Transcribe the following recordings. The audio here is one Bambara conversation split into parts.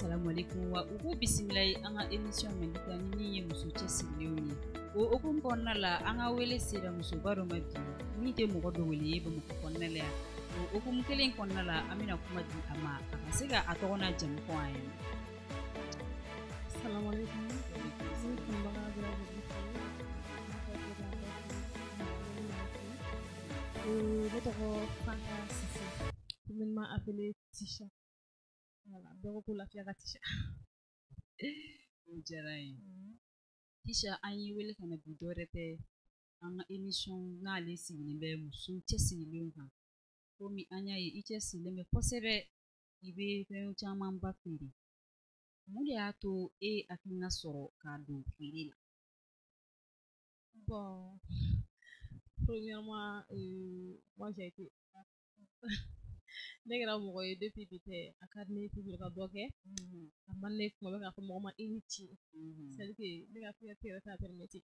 Salamualeykum. Wa u k'u bisimila ye an ka émission Mali ni min ye muso cɛsirilenw ye. O hukumu kɔnɔna la, an ka wele sera musoba dɔ ma bi min tɛ mɔgɔ dogolen ye Bamakɔ kɔnɔna la yan. O hukumu kelen kɔnɔna la, an bɛna kuma di a ma, a ka se ka a tɔgɔ n'a jamu fɔ an ɲɛna. Salamualeykum. Ne kanubaga bɛɛ lajɛlen fo. Ne tɔgɔ Fanta Sise, communément appelée Tisha. Voilà, bɛɛ ko ko lafiya ka Tisha. O diyara n ye. Tisha, an y'i wele ka na bi, dɔwɛrɛ tɛ, an ka émission n'ale sigilen bɛ muso cɛsirilenw kan. Komi an y'a ye i cɛsirilen bɛ kosɛbɛ, i bɛ fɛn camanba feere. Mun de y'a to e ye hakilina sɔrɔ k'a don feere la? Bon, premièrement, moi j'ai été, ne kɛra mɔgɔ ye depuis bi tɛ, a ka di ne ye toujours ka dɔ kɛ. A man ne kuma bɛ k'a fɔ mɔgɔ ma i ni ce. C'est à dire que ne ka fierté yɛrɛ t'a permettre.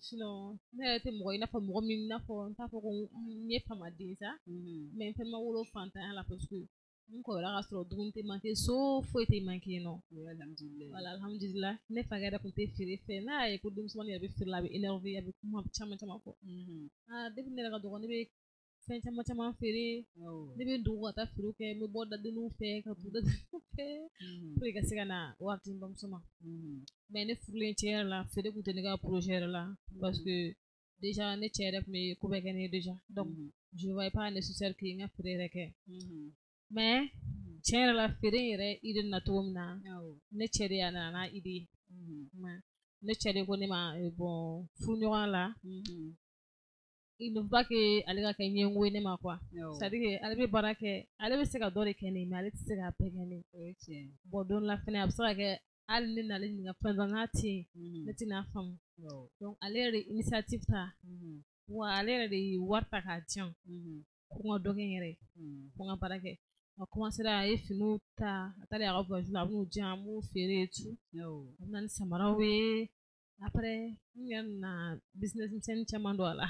Sinon ne yɛrɛ tɛ mɔgɔ i n'a fɔ mɔgɔ min, i n'a fɔ n t'a fɔ ko n ye famaden sa, mais n fɛnɛ ma wolo fantanya la, parce que n kɔrɔla ka sɔrɔ dumuni tɛ manqué, so foyi tɛ manqué yen nɔ. Voilà, alhamdulilah. Ne fakɛ yɛrɛ tun tɛ feere fɛ. N'a y'a ye ko denmisɛnnin yɛrɛ bɛ feere la, a bɛ énervé, a bɛ kuma caman caman fɔ. Ah, depuis ne yɛrɛ ka dɔgɔ, ne bɛ fɛn caman caman feere. Ne bɛ dogo ka taa feere kɛ, n bɛ bɔ dadenninw fɛ ka tugu dadenninw fɛ pour que ka se ka na wari di n bamuso ma. Mais ne furulen cɛ yɛrɛ la, feere tun tɛ ne ka projet yɛrɛ la, parce que déjà ne cɛ yɛrɛ tun bɛ ko bɛɛ kɛ ne ye déjà, donc je voyais pas nécessaire que n ka feere yɛrɛ kɛ. Mais tiɲɛ yɛrɛ la, feere in yɛrɛ idée na cogo min na, ne cɛ de y'a nana n'a idée ye. Ne cɛ de ko ne ma, bon, furuɲɔgɔnya la, il ne faut pas que ale ka kɛ ɲɛngo ye ne ma quoi. C'est à dire que ale bɛ baara kɛ, ale bɛ se ka dɔ de kɛ ne ye, mais ale tɛ se k'a bɛɛ kɛ ne ye. Bon, don dɔ la fɛnɛ, a bɛ se ka kɛ hali ne n'ale ɲininka fɛn dɔ, n'a tɛ yen, ne tɛna faamu. Donc ale yɛrɛ de initiative ta, wa ale yɛrɛ de ye wari ta k'a di yan ko n ka dɔ kɛ n yɛrɛ ye, ko n ka baara kɛ. A commencé a ye finiw ta, a taara a ka voyage la, a b'u di yan, an b'u feere et tout. A bɛ na ni samaraw ye. Après n yɛrɛ nana business misɛnnin caman don a la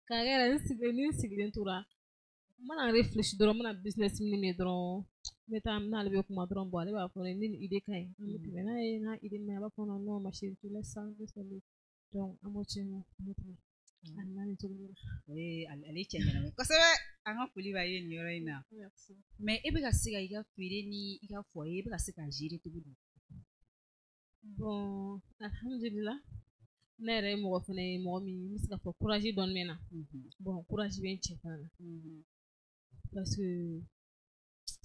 k'a kɛ yɛrɛ. N sigilen ni n sigilen tora, n mana réfléchi dɔrɔn, n mana business min ye dɔrɔn, n bɛ taa n'ale bɛ kuma dɔrɔn. Bon, ale b'a fɔ ne ni nin idée ka ɲi, an bɛ tɛmɛ n'a ye. N'a idée ma ɲi, a b'a fɔ non, ma chérie, tu laisses ça, laisse tomber. Donc an b'o tiɲɛ, an bɛ tɛmɛ a nana nin cogo la. Ee, ale cɛ ɲɛnama kosɛbɛ. An ka foli b'a ye nin yɔrɔ in na. Mais e bɛ ka se ka i ka feere ni i ka foyer, e bɛ ka se k'a gérer cogo di? Bon, alhamdulillah, ne yɛrɛ ye mɔgɔ fɛnɛ ye, mɔgɔ min n bɛ se k'a fɔ courage dɔɔni bɛ n na. Bon, courage bɛ n cɛ fana na, parce que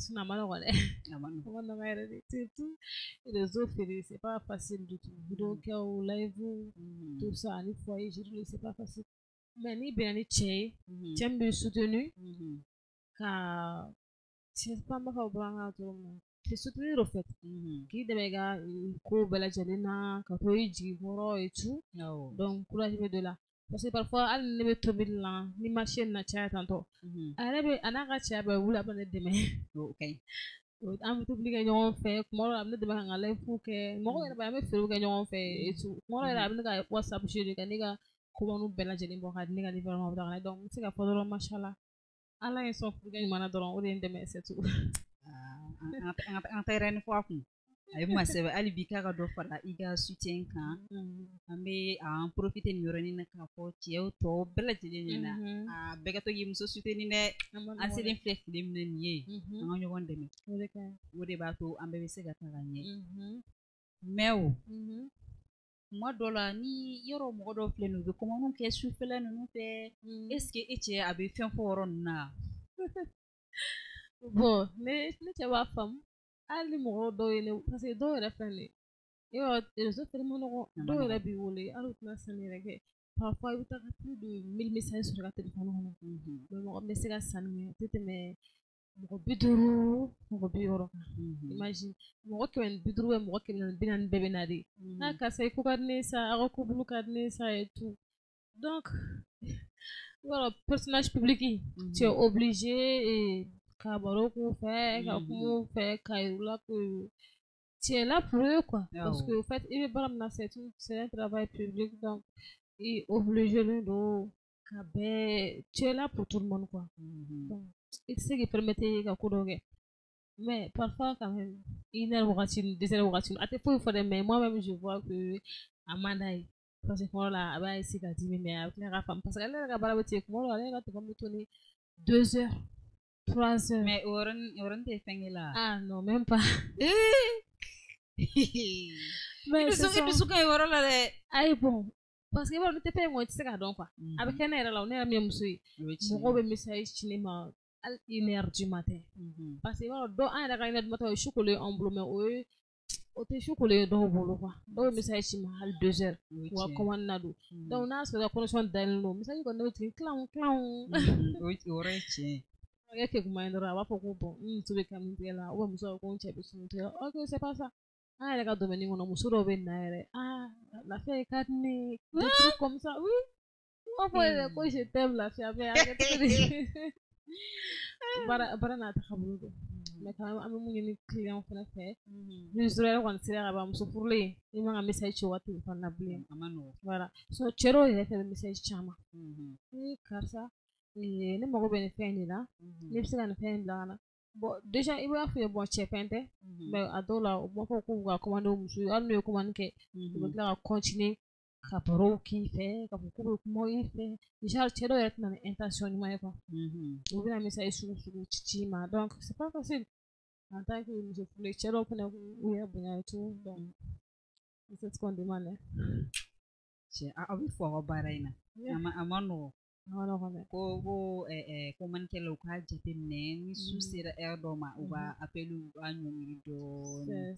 sinon a ma nɔgɔn dɛ. A ma nɔgɔn, a ma nɔgɔn yɛrɛ de. Surtout réseau feere, c'est pas facile du tout. Vidéo kɛ o, live, tout ça, ani foyer gérer, c'est pas facile. Mais n'i bɛnna ni cɛ ye, cɛ min b'i soutenu ka, je sais pas n b'a fɔ bamanankan na cogo min na, te soutenir au fait, k'i dɛmɛ i ka ko bɛɛ lajɛlen na, ka to i jigi kɔrɔ et tout. Donc courage bɛ don la, parce que parfois hali ni ne bɛ tobili la, ni marché nana caya tantɔ, a yɛrɛ bɛ a n'a ka cɛya bɛɛ wuli, a bɛ ne dɛmɛ. O ka ɲi. An bɛ tobili kɛ ɲɔgɔn fɛ. Kuma dɔw la, a bɛ ne dɛmɛ ka n ka live kɛ. Mɔgɔw yɛrɛ b'a ye, an bɛ feerew kɛ ɲɔgɔn fɛ et tout. Kuma dɔw yɛrɛ, a bɛ ne ka WhatsApp gérer ka ne ka commande bɛɛ lajɛlen bɔ ka di ne ka livreur ma, a bɛ taga n'a ye. Donc n bɛ se k'a fɔ dɔrɔn, mashallah, Ala ye sɔn furukɛ ɲuman na dɔrɔn, o de ye n dɛmɛ, c'est tout. An tɛ yɛrɛ ni fɔ a kun a ye ma sɛbɛ. Hali bi k'a ka dɔ fara i ka soutien kan. An bɛ an profiter nin yɔrɔnin na k'a fɔ cɛw tɔw bɛɛ lajɛlen ɲɛna, a bɛɛ ka to k'i muso soutenir dɛ. An selen filɛ tile min na nin ye, an ka ɲɔgɔn dɛmɛ, o de b'a to an bɛɛ bɛ se ka taga ɲɛ. Mais o kuma dɔ la, ni yɔrɔ mɔgɔ dɔw filɛ nin ye, u bɛ commande kɛ sufɛla ninnu fɛ, est ce que e cɛ a bɛ fɛn fɔ o yɔrɔ ninnu na? Bon, ne cɛ b'a faamu. Hali ni mɔgɔ dɔw ye ne, parce que dɔw yɛrɛ filɛ nin ye, yɔrɔ réseau feere ma nɔgɔn. Dɔw yɛrɛ b'i wele, hali u tɛna sanni yɛrɛ kɛ. Parfois i bɛ taa plus de 1000 messages sɔrɔ i ka téléphone kɔnɔ, mais mɔgɔ min bɛ se ka sanni kɛ, o tɛ tɛmɛ mɔgɔ 50, mɔgɔ 60 kan. Imagine mɔgɔ 150, mɔgɔ 140 bɛɛ bɛ na de: ah, karisa, i ko ka di ne ye sa, aw ka couple ka di ne ye sa et tout. Donc yɔrɔ personnage public, tu es obligé ka baro k'u fɛ, ka kuma u fɛ, ka yir'u la que tu es là pour eux quoi. Parce que au fait, i bɛ baara min na, c'est un travail public, donc i obligé don ka bɛɛ, tu es là pour tout le monde quoi. Donc i tɛ se k'i permettre ka ko dɔ kɛ. Mais parfois quand même 1 heure wagati, 2 heures wagati, a tɛ foyi fɔ dɛ, mais moi même je vois que a man d'a ye, parce que kuma dɔ la a b'a essayer ka dimi, mais a bɛ tila k'a faamu, parce que ale yɛrɛ ka baara bɛ ten. Kuma dɔ la ale yɛrɛ ka téléphone bɛ sonner 2 heures, 3 heures. Mais o yɔrɔnin tɛ fɛnkɛ la. Ah non, même pas. Mais dusu dusu ka ɲi o yɔrɔ la dɛ. Ayi, bon, parce que i b'a dɔn, ni tɛ fɛn in kɔni, i tɛ se k'a dɔn quoi. A bɛ kɛ ne yɛrɛ la, ne yɛrɛ min ye muso ye, mɔgɔw bɛ message ci ne ma hali 1 heure du matin, parce que i b'a dɔn, dɔw, an yɛrɛ ka 1 heure du matin, o ye su kolen ye anw bolo, mais o ye, o tɛ su kolen ye dɔw bolo quoi. Dɔw bɛ message ci ma hali 2 heures, u ka commande na don. Donc n'a sɔrɔ i ka connexion dalen don, message kɔni bɛ jigin kilan kilan. O yɔrɔ ye tiɲɛ ye. A kɛ kekuma ye dɔrɔn, a b'a fɔ ko bon, n muso bɛ kami tigɛ la, ou bien muso b'a fɔ ko n cɛ bɛ sun tigɛ. Ok, c'est pas ça. An yɛrɛ ka domaine kɔnɔ, muso dɔw bɛ na yɛrɛ, ah, lafiya ye ka di ne ye, des trucs comme ça. Oui, u b'a fɔ yɛrɛ ko je t'aime lafiya, mais a kɛ cogo di? Baara baara n'a tagabolo don. Mais quand même, an bɛ mun ɲini client fana fɛ, ni yɛrɛ kɔni sera ka ban, muso furulen, i man ka message ci o ka téléphone na bilen. A ma nɔgɔn. Voilà, so cɛ dɔw yɛrɛ fɛ bɛ message caman: ee karisa, ne mago bɛ nin fɛn in de la, ne bɛ se ka nin fɛn in bila ka na. Bon, déjà i b'a f'u ye, bon, cɛ fɛn tɛ, mais a dɔw la u b'a fɔ k'u ka commande muso ye, hali n'u ye commande kɛ, u bɛ tila ka continuer ka barow k'i fɛ, ka fɔ k'u bɛ kuma i fɛ. Genre cɛ dɔw yɛrɛ tɛ na ni intention ɲuman ye quoi, u bɛna message sugu sugu ci ci i ma. Donc c'est pas facile en tant que muso furulen. Cɛ dɔw fana u yɛrɛ bonya et tout, donc c'est ce qu'on demande. Cɛ, aw bɛ fɔ aw ka baara in na, a ma nɔgɔn. A ma nɔgɔn dɛ. Ko commande kɛlaw k'a jateminɛ, ni su sera heure dɔ ma, u ka appel b'a ɲɔngiri dɔɔnin.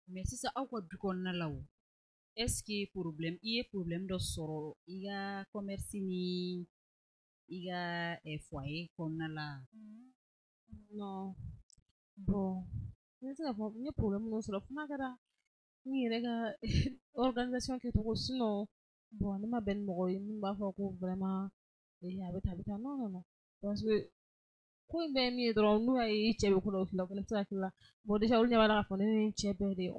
Mais sisan, aw ka du kɔnɔna la, o est ce que problème, i ye problème dɔ sɔrɔ i ka commerce ni i ka foyer kɔnɔna la? Non, bon, n bɛ se k'a fɔ n ye problème dɔ sɔrɔ, fo n'a kɛra n yɛrɛ ka organisation kɛcogo. Sinon bon, ne ma bɛn ni mɔgɔ ye min b'a fɔ ko vraiment a bɛ tan, a bɛ tan. Non, non, non, parce que ko in bɛɛ ye min ye dɔrɔn, n'u y'a ye i cɛ bɛ ko dɔ k'i la, o fana bɛ se ka k'i la. Bon, déjà olu ɲɛ b'a la k'a fɔ ne ni n cɛ bɛɛ de,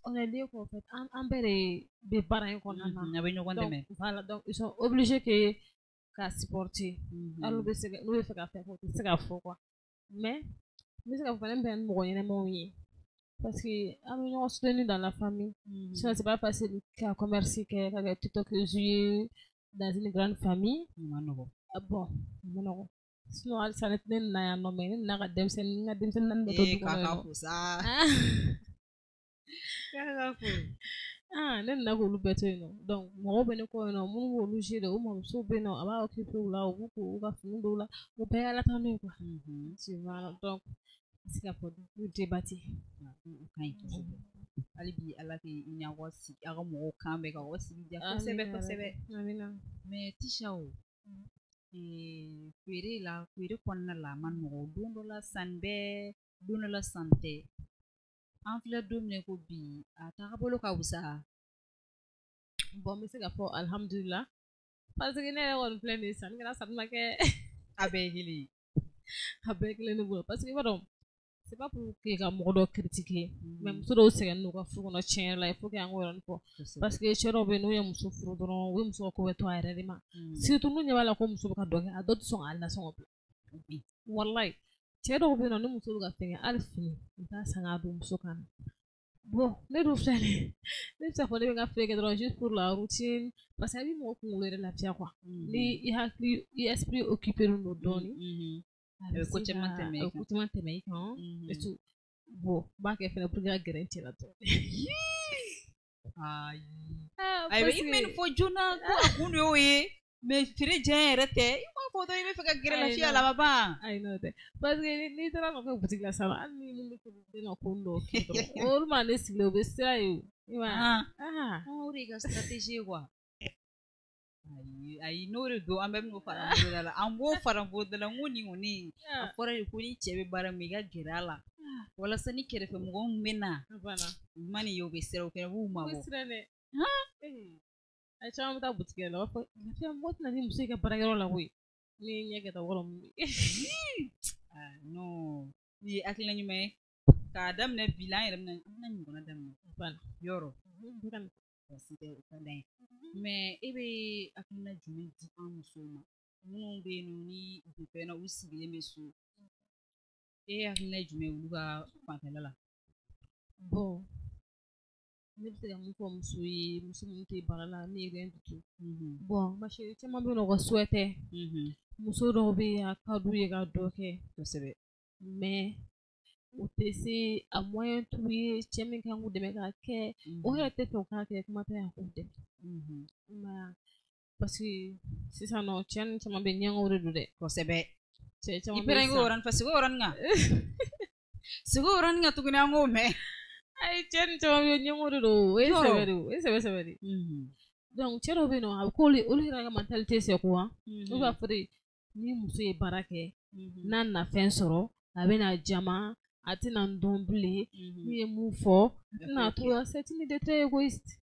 on est liés quoi, en fait an bɛɛ de bɛ baara in kɔnɔna na. A bɛ ɲɔgɔn dɛmɛ. Voilà, donc ils sont obligés que ka supporter. Hali n'u bɛ se, n'u bɛ fɛ ka fɛn fɔ, u tɛ se k'a fɔ quoi. Mais n bɛ se k'a fɔ ne bɛn ni mɔgɔ ɲɛnɛmaw ye, parce que an bɛ ɲɔgɔn soutenir dans la famille. Sinon c'est pas facile ka commerce kɛ, ka kɛ tiktokeuse ye dans une grande famille. A ma nɔgɔn. Ah bon, a ma nɔgɔn. Sinon halisa ne nana yan nɔ, mais ne nana ka denmisɛnnin, n ka denmisɛnnin naani bɛ to du kɔnɔ yen nɔ. Fo sa. K'a ka fo. Ah, ne nana k'olu bɛɛ to yen nɔ. Donc mɔgɔw bɛ ne kɔ yen nɔ minnu b'olu gérer, u mamusow bɛ yen nɔ, a b'a occuper u la, u b'u ko, u ka fini dɔw la, o bɛɛ ye Ala tanu ye quoi. Tu vois, donc n bɛ se k'a fɔ du débat. O ka ɲi kosɛbɛ. Hali bi Ala k'i n'aw ka sigi, aw ka mɔgɔw kan bɛn, k'aw ka sigi diya kosɛbɛ kosɛbɛ. Amina. Mais Tisha, o feere la, feere kɔnɔna la, a ma nɔgɔn. Don dɔ la sanni bɛ, don dɔ la sanni tɛ. An filɛ don min na ko bi, a taagabolo ka wusa. Bon, n bɛ se k'a fɔ alhamdulillah, parce que ne yɛrɛ kɔni filɛ nin ye, sanni kɛra, sanni ma kɛ. A bɛɛ ye kelen ye. A bɛɛ ye kelen ne bolo, parce que i b'a dɔn, c'est pas pour que ka mɔgɔ dɔ critiquer, mais muso dɔw sɛgɛnnen don u ka furu kɔnɔ. Tiɲɛ yɛrɛ la, il faut que an k'o yɔrɔnin fɔ, parce que cɛ dɔw bɛ yen, n'u ye muso furu dɔrɔn, u ye muso ka ko bɛɛ to a yɛrɛ de ma. Surtout n'u ɲɛ b'a la ko muso bɛ ka dɔ kɛ, a dɔw tɛ sɔn k'a nasɔngɔ bila. Walayi, cɛ dɔw bɛ yen nɔ, ni muso bɛ ka fɛn kɛ, hali fini u t'a san k'a don muso kan na. Bon, ne dun filɛ nin ye, ne bɛ se k'a fɔ ne bɛ n ka feere kɛ dɔrɔn juste pour la routine, parce que a bɛ mɔgɔ kunkolo yɛrɛ lafiya quoi. Ni i hakili, i esprit occupé don dɔɔnin, a bɛ ko caman tɛmɛ i a bɛ ko caman tɛmɛ i kan et tout. Bon, n b'a kɛ fɛnɛ pour que ka gɛrɛ n cɛ la dɔrɔn. Ayi, ayiwa, i bɛ nin fɔ joona ko a kun de y'o ye, mais feere diya yɛrɛ tɛ. I m'a fɔ dɔrɔn i bɛ fɛ ka gɛrɛ lafiya la, a ma ban. Ayi, n'o tɛ, parce que n'i taara nɔfɛ boutique la sisan, hali ni min bɛ fɛ ka ko dɔw kɛ dɔrɔn, olu ma ne sigilen, u bɛ siran yen o. I m'a ye? O de y'i ka stratégie ye quoi. Ayi ayi, n'o de don, an bɛɛ bɛn'o fara an boloda la, an b'o fara an boloda la. N ko nin kɔni, a fɔra de ko ni cɛ bɛ baara min, i ka gɛrɛ a la, walasa ni kɛrɛfɛ mɔgɔ min bɛ na, u ma nin ye, u bɛ siran, u fɛnɛ b'u U bɛ mabɔ. siran dɛ. A caman bɛ taa boutique la, u b'a fɔ lafiya, mɔgɔ tɛna ni muso ye i ka baarakɛyɔrɔ la koyi. N'i ye ɲɛ kɛ tan wɔrɔ mun. Ah non, nin ye hakilina ɲuman ye k'a daminɛ bi la. An yɛrɛ bɛna, an bɛna ɲɔgɔnna daminɛ. Voilà. Yɔrɔ baasi tɛ, o ka d'an ye. Mais e bɛ hakilina jumɛn di an musow ma, minnu bɛ yen nɔ, ni u tɛ fɛn na, u sigilen bɛ so? E hakilina ye jumɛn ye olu ka fanfɛla la? Bon, ne bɛ se ka mun fɔ muso ye, muso minnu tɛ baara la ni rien du tout. Bon, ma chérie, caman bɛ yen nɔ, u ka souhait tɛ. Muso dɔw bɛ yen, a ka d'u ye ka dɔ kɛ. Mais u tɛ se, a moyen t'u ye. Cɛ min kan k'u dɛmɛ k'a kɛ, o yɛrɛ tɛ fɛ u k'a kɛ, kuma tɛ a k'u dɛmɛ. I m'a ye wa? Parce que sisan nɔ, cɛ ninnu caman bɛ ɲɛgɛnw de don dɛ. Cɛ I caman bɛ pɛrɛn i k'o sisan. yɔrɔnin fɔ, sigi o yɔrɔnin kan. Sigi o yɔrɔnin kan tuguni, an k'o mɛn. Ayi, cɛ ni caman bɛ ɲɛgɛnw de don, o ye Yɔrɔ. Sɛbɛ de, o ye sɛbɛ sɛbɛ de. Donc cɛ dɔw bɛ yen nɔ, a bɛ k'olu olu yɛrɛ ka mentalité, c'est quoi? Olu b'a fɔ de, ni muso ye baara kɛ, n'a na fɛn sɔrɔ, a bɛ na jama, a tɛna n dɔn bilen, n'u ye mun fɔ, a tɛna to la. C'est une idée très égoïste,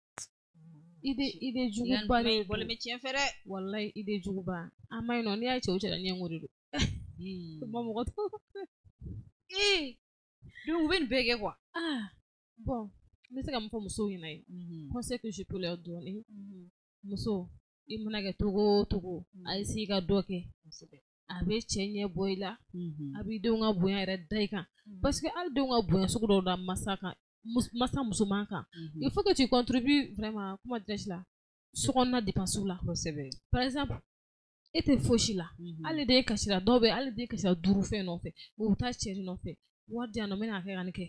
idée juguba de bɔlen don. Bɛ tiɲɛ fɛ dɛ. Walayi, idée juguba a ma ɲi nɔ. N'i y'a ye cɛw cɛ la, ɲɛngo de don, ma mɔgɔ to. Ee, donc u bɛ nin bɛɛ kɛ quoi. Ah bon, n bɛ se ka mun fɔ musow ɲɛna ye, conseil que je peux leur donner: muso, i mana kɛ togo o togo, a essayer ka dɔ kɛ. A bɛ cɛ ɲɛ bɔ i la, a b'i denw ka bonya yɛrɛ da i kan, parce que hali denw ka bonya sugu dɔw da masa kan, masa musoman kan, il faut que tu contribues vraiment, comment dirais-je, la sokɔnɔna dépenses la. Par exemple, e tɛ fosi la, hali den kasira, dɔw bɛ hali den kasira duuru fɛn nɔfɛ, u bɛ taa cɛ de nɔfɛ: wari di yan nɔ, n bɛna kɛ ka nin kɛ,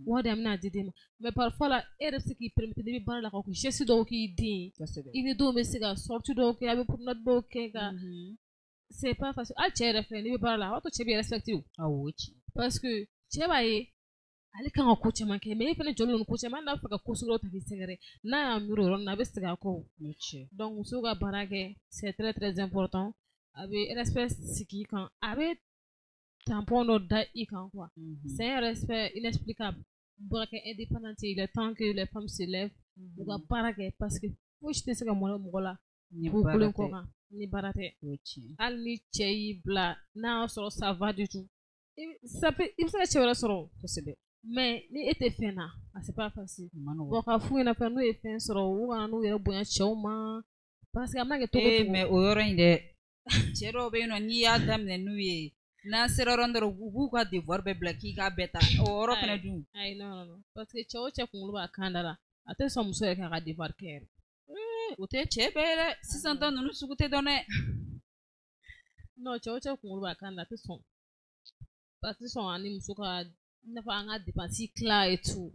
wari di yan, n bɛna di den ma. Mais parfois la, e yɛrɛ bɛ se k'i permettre, n'i bɛ baara la, ka geste dɔw k'i den ye, i ni denw bɛ se ka sortie dɔw kɛ, a bɛ promenade dɔw kɛ ka, c'est pas facile. Hali cɛ yɛrɛ filɛ, n'i bɛ baara la, a b'a to cɛ b'i respecter o. Awɔ, o ye tiɲɛ. Parce que cɛ b'a ye ale kan ka ko caman kɛ, mais e fana jɔlen don ni ko caman, hali n'a bɛ fɛ ka ko sugu dɔw ta k'i sɛgɛrɛ, n'a y'a miiri o yɔrɔnin na, a bɛ segin a kɔ o. O ye tiɲɛ. Donc musow ka baara kɛ, c'est très très important. A bɛ respect sigi i kan, a bɛ tampon dɔ da i kan quoi. C'est un respect inexplicable. Baara kɛ indépendante, il est temps que les femmes se lèvent, u ka baara kɛ, parce que fosi tɛ se ka mɔnɛ mɔgɔ la Ni dugukolo baara kɔ tɛ. kan ni baara tɛ. O ye tiɲɛ. Hali ni cɛ y'i bila, n'a y'a sɔrɔ ça va du tout, ça peut, i bɛ se ka cɛ wɛrɛ sɔrɔ o. Mais ni e tɛ fɛn na, a c'est pas facile. O ma nɔgɔn. Bon, k'a f'u ɲɛna fɛnɛ, n'u ye fɛn sɔrɔ, u kana n'u yɛrɛ bonya cɛw ma, parce que a mana kɛ togo Ee, togo. mais o yɔrɔ in dɛ, cɛ dɔw bɛ yen nɔ, n'i y'a daminɛ n'u ye, n'an sera yɔrɔ dɔrɔn, u b'u ka devoir bɛɛ bila k'i k'a bɛɛ ta, o yɔrɔ fana dun. Ayi, non non non, parce que cɛ o cɛ kunkolo b'a kan da la, a tɛ sɔn muso yɛrɛ k'a ka devoir kɛ yɛrɛ. O tɛ cɛ bɛɛ ye dɛ, sisan ta ninnu sugu tɛ dɔn dɛ. Non, cɛ o cɛ kunkolo b'a kan da, a tɛ sɔn, a tɛ sɔn ani muso ka, i n'a fɔ an ka dépense tila et tout.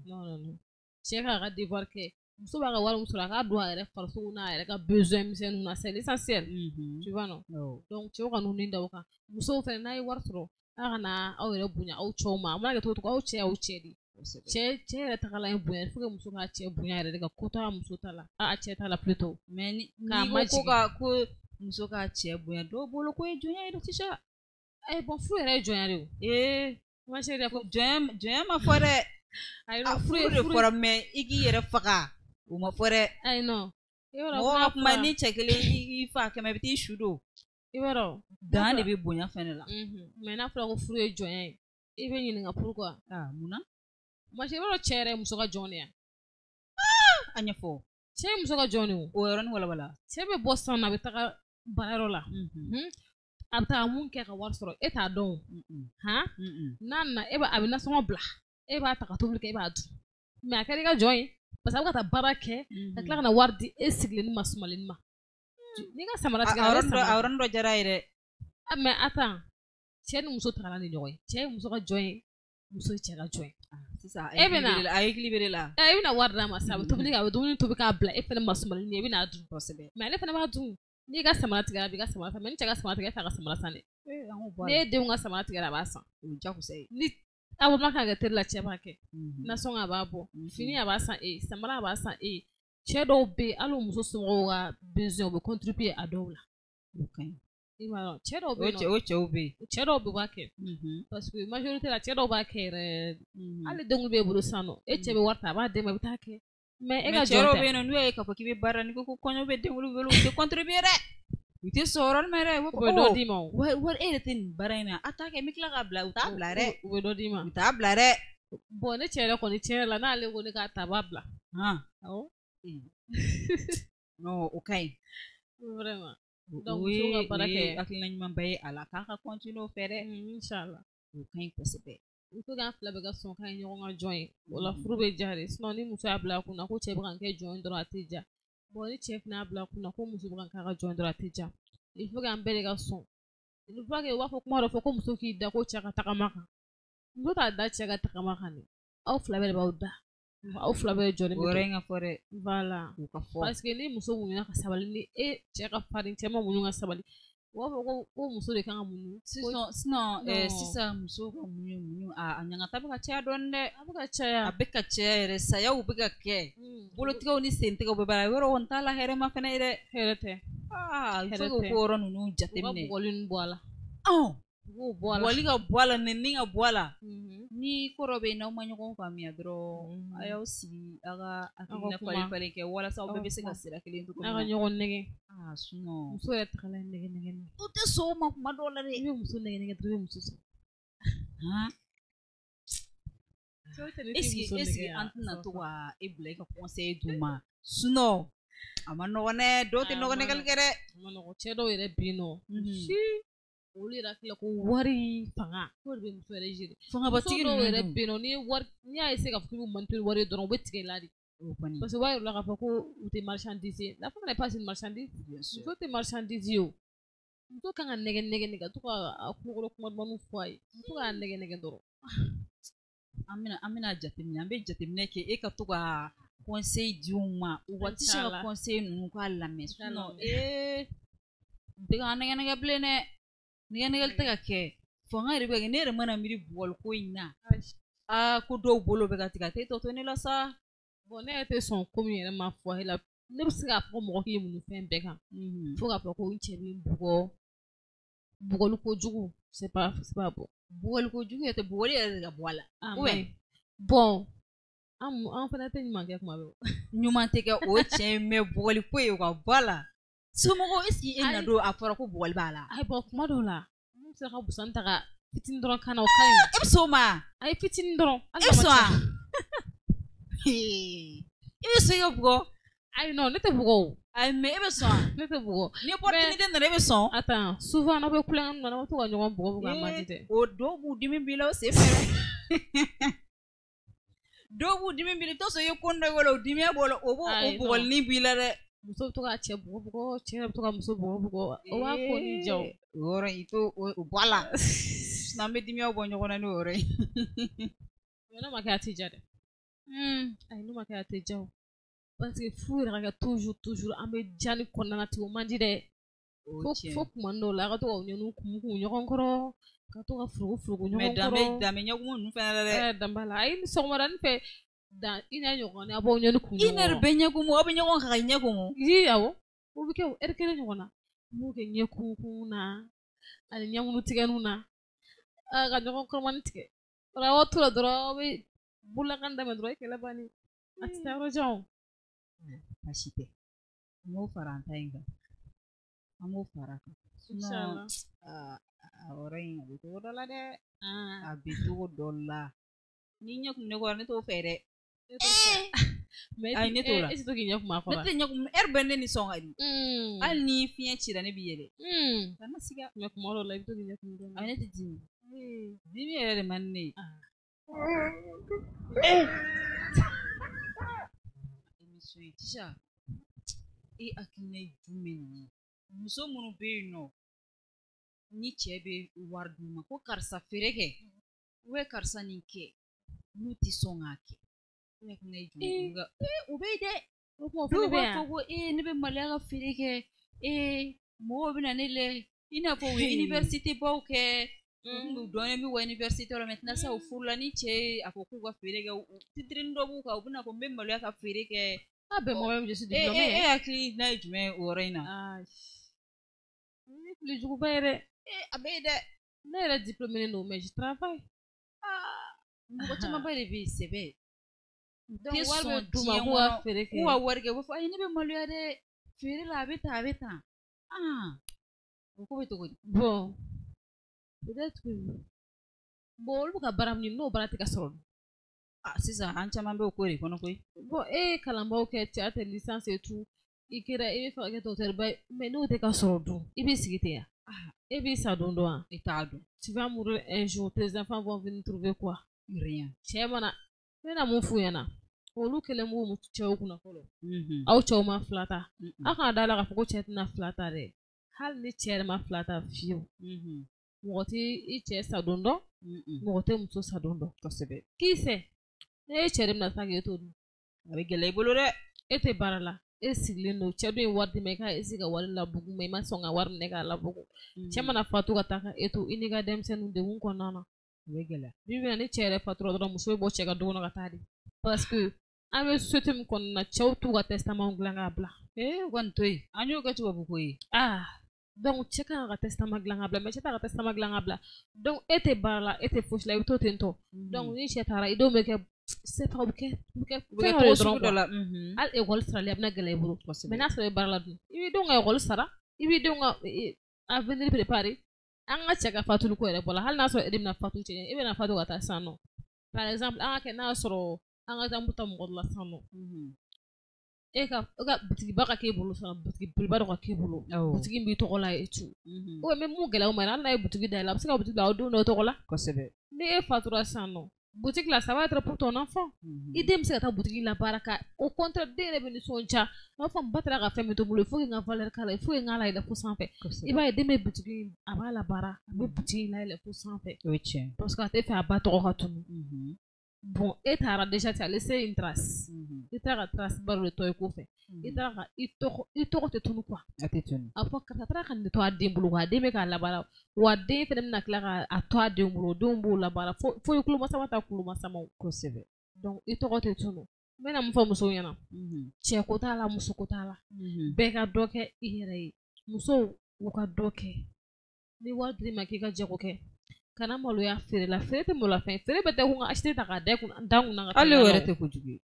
Non non non, cɛ k'a ka devoir kɛ, muso b'a ka wari min sɔrɔ, a k'a don a yɛrɛ farisogo n'a yɛrɛ ka besoin misɛnninw na, c'est l'essentiel, tu vois non? Donc cɛw ka n'u ni da o kan. Musow fɛnɛ, n'a ye wari sɔrɔ, a kana aw yɛrɛ bonya aw cɛw ma. A mana kɛ cogo o cogo, aw cɛ y'aw cɛ de. Cɛ cɛ yɛrɛ tagalan ye bonya. Il faut que muso k'a cɛ bonya yɛrɛ de, ka ko to a muso ta la, a cɛ ta la plutôt. Mais ni K'a n'i ko ko majigin. ka ko muso k'a cɛ bonya, dɔw bolo ko ye jɔnya ye dɛ, Tisa. Eh bon, furu yɛrɛ ye jɔnya de o. Ee. Ma chérie, ko jɔnya, jɔnya ma fɔ dɛ. Ayi, A non, furu de fɔra, mais i k'i yɛrɛ faga, o ma fɔ dɛ. Ayi non, i b'a dɔn Mɔgɔ n'a ka kuma fɔra ni cɛ kelen i fa 100, i bɛ t'i su don. I b'a dɔn Dan de bɛ bonya fɛnɛ la. Mais n'a fɔra ko furu ye jɔnya ye, i bɛ ɲininka pourquoi. Ah, munna? Ma chérie, i b'a dɔn cɛ yɛrɛ ye muso ka jɔn de ye. A ɲɛfɔ. Cɛ ye muso ka jɔn de o. O yɔrɔnin walawala. Cɛ bɛ bɔ sisan nɔ, a bɛ taga baarayɔrɔ la. A bɛ taa mun kɛ ka wari sɔrɔ, e t'a dɔn o. Han, n'a nana, e b'a, a bɛ nasɔngɔ bila, e b'a ta ka tobili kɛ, e b'a dun. Mais a kɛra i ka jɔn ye, parce que a bɛ ka taa baara kɛ, ka tila ka na wari di e sigilenni ma, sumalen ma. N'i ka samara A tigɛ, a bɛ yɔrɔnin dɔ, a samara. yɔrɔnin dɔ diyara ye dɛ. Ah, mais attends, cɛ ni muso tagala ni ɲɔgɔn ye. Cɛ ye muso ka jɔn ye, muso ye cɛ ka jɔn ye. Sisan E bɛ na. a hakili bɛ de la. Ɛ, i bɛna wari d'a ma sisan, a bɛ tobili kɛ, a bɛ dumuni tobi k'a bila e fɛnɛ ma sumalen ye, i bɛna dun. Mais ale fɛnɛ b'a dun. N'i ka samara tigɛra, a b'i ka samara san. Mais ni cɛ ka samara tigɛ, e t'a ka samara san dɛ. Ee, an k'o bɔ a N'e la. denw ka samara tigɛra, a b'a san. O ye jagosa ye. Ni abonnement kan ka kɛ teri la, cɛ b'a kɛ. Nasɔngɔ a b'a bɔ, fini a b'a san e ye, samara a b'a san e ye. Cɛ dɔw bɛ yen, hali u muso somɔgɔw ka besoin, u bɛ contribuer a dɔw la. O ka ɲi. I b'a dɔn, cɛ dɔw bɛ O yen cɛ, nɔ, o cɛw bɛ yen. cɛ dɔw bɛ yen, u b'a kɛ. Parce que majorité la, cɛ dɔw b'a kɛ yɛrɛ. Hali denw b'e bolo sisan nɔ, e cɛ bɛ wari ta, a b'a d'e ma, i bɛ taa kɛ. Mais e ka Mais cɛ jɔn dɔw tɛ. bɛ yen nɔ, n'u y'a ye k'a fɔ k'i bɛ baara la, n'i ko ko kɔɲɔ bɛ denwolo bolo, u tɛ contribuer dɛ. U tɛ sɔn o yɔrɔnin ma dɛ. U U b'a bɛ fɔ dɔ oh, d'i ma o. wari wari e yɛrɛ tɛ nin baara in na, a t'a kɛ, n bɛ tila k'a bila, u t'a bila dɛ. U bɛ dɔ d'i ma. U t'a bila dɛ. Bon, ne cɛ yɛrɛ kɔni, tiɲɛ yɛrɛ la, n'ale ko ne k'a ta, a b'a bila. Han. Awɔ. Non, o ka ɲi. Vraiment. O Donc o musow ka ye baara o ye kɛ. hakilina ɲumanba ye a la, k'a ka continuer o fɛ dɛ. Inchallah. O ka ɲi kosɛbɛ. Il faut k'an fila bɛɛ ka sɔn k'an ye ɲɔgɔn ka jɔn ye. O la furu bɛ diya de. Sinon ni muso y'a bila a kunna ko cɛ bɛ ka n kɛ jɔn ye dɔrɔn, a tɛ diya. Bon, ni cɛ fana y'a bila a kunna ko muso bɛ ka n k'a ka jɔn ye dɔrɔn, a tɛ diya. Il faut k'an bɛɛ de ka sɔn. Il faut que u b'a fɔ kuma dɔ fɔ ko muso k'i da ko cɛ ka tagama kan. Muso t'a da cɛ ka tagama kan dɛ. Aw fila bɛɛ de b'aw da. Aw fila bɛɛ jɔlen bɛ. O yɔrɔ in ka fɔ dɛ. Voilà. O ka fɔ. Parce que ni muso muɲuna ka sabali, ni e cɛ ka farin, cɛ ma muɲu ka sabali, u b'a fɔ ko muso de kan ka muɲu. Sinon sisan musow ka muɲu a ɲangata bɛ ka caya dɔɔni dɛ. A bɛ ka caya. A bɛ ka caya yɛrɛ, sayaw bɛ ka kɛ. Bolotigɛw ni sentigɛw bɛ baara yɔrɔ n t'a la hɛrɛ ma fɛnɛ ye dɛ. Hɛrɛ tɛ. Aa, il faut que o ko yɔrɔ ninnu jateminɛ. U ka bugɔli ninnu bɔ a la. U b'o bɔ a la. Bugɔli ka bɔ a la, nɛni ka bɔ a la. Ni ko dɔ bɛ yen n'aw ma ɲɔgɔn faamuya dɔrɔn, a y'aw sigi aw ka hakilina falen falen kɛ walasa aw bɛɛ bɛ se ka sira kelen cogo min na. Aw ka ɲɔgɔn nɛgɛ. Aa, sinon muso yɛrɛ tagala ye nɛgɛ nɛgɛ. U tɛ sɔn o ma kuma dɔw la dɛ. I bɛ muso nɛgɛ nɛgɛ dɔrɔn, i bɛ muso sɔn. Han. Est-ce que an tɛna to ka e bila i ka conseil d'u ma? Sinon a ma nɔgɔn dɛ, dɔw tɛ nɔgɔn nɛgɛli kɛ dɛ. A ma nɔgɔn, cɛ dɔw yɛrɛ bɛ yen nɔ. Si olu yɛrɛ hakili la ko wari fanga k'o de bɛ muso yɛrɛ gérer. Fangabatigi dɔw yɛrɛ bɛ yen nɔ, n'i ye wari, n'i y'a essayer k'a fɔ k'i b'u manipuler wari ye dɔrɔn, u bɛ tigɛ i la de. Parce que u b'a yir'u la k'a fɔ ko u tɛ marchandise ye. La femme n'est pas une marchandise. Muso tɛ marchandise ye o. Muso kan ka nɛgɛ nɛgɛ de ka to ka a kulokɔrɔ kuma dumanw fɔ a ye. Muso k'a nɛgɛ nɛgɛ dɔrɔn. An bɛna jateminɛ, an bɛ jateminɛ kɛ e ka to ka conseil di u ma. U ka tɛ se ka conseil ninnu k'a lamɛn. Sinon n tɛ k'an nɛgɛ nɛgɛ bilen dɛ. Nɛgɛ nɛgɛli tɛ ka kɛ. Fanga yɛrɛ bɛ kɛ, ne yɛrɛ mana miiri bugɔli ko in na. Aa, ko dɔw bolo bɛ ka tigɛ, a tɛ tɔ to ne la sa. Bon, ne yɛrɛ tɛ sɔn ko min yɛrɛ ma fɔ e la. Ne bɛ se k'a fɔ mɔgɔ k'i muɲu fɛn bɛɛ kan. Fo k'a fɔ ko n cɛ bɛ n bugɔ. Bugɔli kojugu, c'est pas bon. Bugɔli kojugu yɛrɛ tɛ, bugɔli yɛrɛ de ka bɔ a la. Bon, an fana tɛ ɲuman kɛ kuma bɛɛ. Ɲuman tɛ kɛ, o ye tiɲɛ ye, mais bugɔli ko ye o ka bɔ a la. Somɔgɔw, est ce que e na don a fɔra ko bugɔli b'a la? Ayi, bon, kuma dɔw la, n bɛ se ka busan ta ka fitinin dɔrɔn kan na, o ka ɲi. E bɛ sɔn o ma? Ayi, fitinin dɔrɔn. E bɛ sɔn wa? E bɛ sɔn i ka bugɔ? Ayi, non, ne tɛ bugɔ o. Ayi, mais e bɛ sɔn wa? Ne tɛ bugɔ. Ni opportunité nana, e bɛ sɔn? Attends, souvent n'aw bɛ kulonkɛ ninnu na, n'aw bɛ to ka ɲɔgɔn bugɔ bugɔ, a man di dɛ. O dɔw b'u dimi b'i la o sen fɛ. Dɔw b'u dimi b'i la, i bɛ t'a sɔrɔ i ye ko dɔ kɛ o la, o dimiya b'o la, o b'o o bugɔlinin b'i la dɛ. Muso bɛ to ka cɛ bugɔ bugɔ, cɛ yɛrɛ bɛ to ka muso bugɔ bugɔ, o b'a ko ni diya o. O yɔrɔ in, i t'o o bɔ a la. Sinon an bɛ dimiyaw bɔ ɲɔgɔn na n'o yɔrɔ ye. Mais n'o ma kɛ, a tɛ diya dɛ. Ayi, n'o ma kɛ, a tɛ diya o. Parce que furu yɛrɛ ka kɛ toujours toujours an bɛ diya ni kɔnɔna na ten, o man di dɛ. Fo kuma dɔw la, a ka to k'aw ɲɛniw kumu kumu ɲɔgɔn kɔrɔ, ka to ka furugu furugu ɲɔgɔn kɔrɔ. Mais danbe ɲɛkumu ninnu fana la dɛ. Dan b'a la. Ayi, ni sɔgɔmadanin fɛ, dan i n'a ɲɔgɔn aw b'aw ɲɛni kumu ɲɔgɔn kɔrɔ. I n'a bɛ ɲɛkumu, aw bɛ ɲɔgɔn kan ka ɲɛkumu. Yi, awɔ. O bɛ kɛ ɛri kelen ɲɔgɔn na. N b'o kɛ ɲɛ kumu na, ani ɲɛmunu tigɛniw na, ka ɲɔgɔn kɔrɔmani tigɛ. O la aw tora dɔrɔn, aw bɛ bolokan daminɛ dɔrɔn, e kɛlɛ bannen. A tɛ taa yɔrɔ jan o. Baasi tɛ. N b'o fara an ta in kan. An b'o fara a kan. Sinon a yɔrɔ in a bɛ cogo dɔ la dɛ. A bɛ cogo dɔ la. Ni ɲɛ kun ne kɔrɔ, ne t'o fɛ dɛ. Ayi, ne t'o la. E tɛ to k'i ɲɛ kun a kɔrɔ. Ne tɛ ɲɛ kun, ɛri bɛɛ ne ni sɔn ka di. Hali ni fiɲɛ cira, ne b'i yɛlɛ. Kana siga. Mais kuma dɔw la, i bɛ to k'i ɲɛ kun dɔɔnin. Ayi, ne tɛ dimi. Dimi yɛrɛ de man di ne ye. Émission ye Tisa, e hakilina ye jumɛn ye? Muso minnu bɛ yen nɔ, ni cɛ bɛ wari d'u ma ko karisa feere kɛ, ou bien karisa nin kɛ, n'u tɛ sɔn k'a kɛ. E hakilina ye jumɛn ye? O bɛ yen dɛ. Dɔw b'a fɔ ko ne bɛ maloya ka feere kɛ, mɔgɔw bɛ na ne lɛ, i n'a fɔ u ye université baw kɛ. U dɔnnen b'u ka université la, maintenant sa u furula ni cɛ ye a fɔ k'u ka feere kɛ, titre dɔ b'u kan, u bɛna fɔ n bɛ maloya ka feere kɛ. Ah ben moi-même je suis diplômée. E hakili n'a ye jumɛn ye o yɔrɔ in na? Ne fili juguba ye dɛ. A bɛ yen dɛ. Ne yɛrɛ diplômée don, mais je travaille. Mɔgɔ camanba de bɛ yen sɛbɛ. Donc wari bɛ d'u ma k'u ka feere kɛ. K'u ka wari kɛ, u b'a fɔ ayi ne bɛ maloya dɛ, feere la a bɛ tan a bɛ tan. O ko bɛ cogo di? Bon, peut-être que bon, olu bɛ ka baara min ɲini, n'o baara tɛ ka sɔrɔ. Sisan an caman bɛ o ko de kɔnɔ koyi. Bon, e ye kalanbaw kɛ, tu as tes licences et tout, i kɛra i bɛ fɛ ka kɛ docteur ba ye, mais n'o tɛ ka sɔrɔ dun, i bɛ sigi ten ya. E b'i sa don dɔn wa? E t'a dɔn. Tu vas mourir un jour, tes enfants vont venir trouver quoi? Rien. Cɛ mana ne bɛna mun f'u ɲɛna? Olu kɛlen b'u cɛw kunna fɔlɔ. Aw cɛw ma fila ta. Aw kana da la k'a fɔ ko cɛ tɛna fila ta dɛ. Hali ni cɛ yɛrɛ ma fila ta fiyewu. Mɔgɔ tɛ i cɛ sa don dɔn. Mɔgɔ tɛ muso sa don dɔn. Kosɛbɛ. Qui sait? Ne ye cɛ de bɛna taa k'e to dun. A bɛ gɛlɛya i bolo dɛ. E tɛ baara la. E sigilen don, cɛ dun ye wari d'i ma i ka essayer ka wari labugu mais i ma sɔn ka wari minɛ k'a labugu. Cɛ mana fatu ka taa ka e to i n'i ka denmisɛnninw degun kɔnɔna na. O bɛ gɛlɛya. Bi bi in na ni cɛ yɛrɛ fatura dɔrɔn muso bɛ bɔ cɛ ka du kɔnɔ ka taa de. Parce que an bɛ société min kɔnɔna na, cɛw t'u ka testament dilan k'a bila. Ee, o kɔni to yen. An y'o kɛ tubabu ko ye. Ah, donc cɛ kan ka testament dilan k'a bila, mais cɛ t'a ka testament dilan k'a bila. Donc e tɛ baara la, e tɛ fosi la, i bɛ to ten tɔ. Donc ni cɛ taara, i denw bɛ kɛ c'est pas u bɛ kɛ fɛn dɔ dɔrɔn dɔ la. Hali école sarali a bɛna gɛlɛya i bolo. Mais n'a sɔrɔ i bɛ baara la dun, i b'i denw ka école sara, i b'i denw ka avenir préparer. An ka cɛ ka fatuli ko yɛrɛ bɔ la, hali n'a sɔrɔ e de bɛna fatu cɛ ɲɛ, e bɛna fatu ka taa sisan nɔ. Par exemple, an ka kɛ n'a sɔrɔ an ka taa ta mɔgɔ dɔ la sisan nɔ. E ka butigiba ka k'e bolo sisan, butigi belebeleba dɔ ka k'e bolo. Butigi in b'i tɔgɔ la et tout. Ou bien mun gɛlɛya o ma, hali n'a ye butigi dayɛlɛ, a bɛ se ka butigi bila aw denw dɔ tɔgɔ la. Kosɛbɛ. Ni e fatura sisan nɔ, boutique la, ça va être pour ton enfant. I den bɛ se ka taa boutique la baara ka, au contraire den yɛrɛ bɛ nisɔndiya. A b'a fɔ n ba taara ka fɛn min to n bolo, il faut que n ka valeur k'a la, il faut que n k'a layɛlɛ fo sanfɛ. I b'a ye den bɛ boutique a b'a la baara, a bɛ boutique layɛlɛ fo sanfɛ. O ye tiɲɛ. Parce que a tɛ fɛ a ba tɔgɔ ka tunun. Bon, e taara déjà, tu as laissé une trace. I taara ka trace ba dɔ de tɔ i kɔfɛ. I taara ka i tɔgɔ tɛ tunun quoi. A tɛ tunun. A fɔ karisa taara ka nin to a den bolo, wa a den bɛ k'a labaara, wa den fɛnɛ bɛna tila k'a to a den bolo, denw b'o labaara fo i kulomasama ta kulomasamaw. Kosɛbɛ. Donc i tɔgɔ tɛ tunun. N bɛna mun fɔ musow ɲɛna? Cɛ ko t'a la, muso ko t'a la. Bɛɛ ka dɔ kɛ i yɛrɛ ye. Musow u ka dɔ kɛ. Ni wari dir'i ma k'i ka jago kɛ, kana maloya feere la. Feere tɛ maloya fɛn. Feere bɛɛ tɛ ko n ka acheter ta k'a da kun na ka taa. Hali o yɛrɛ tɛ kojugu ye.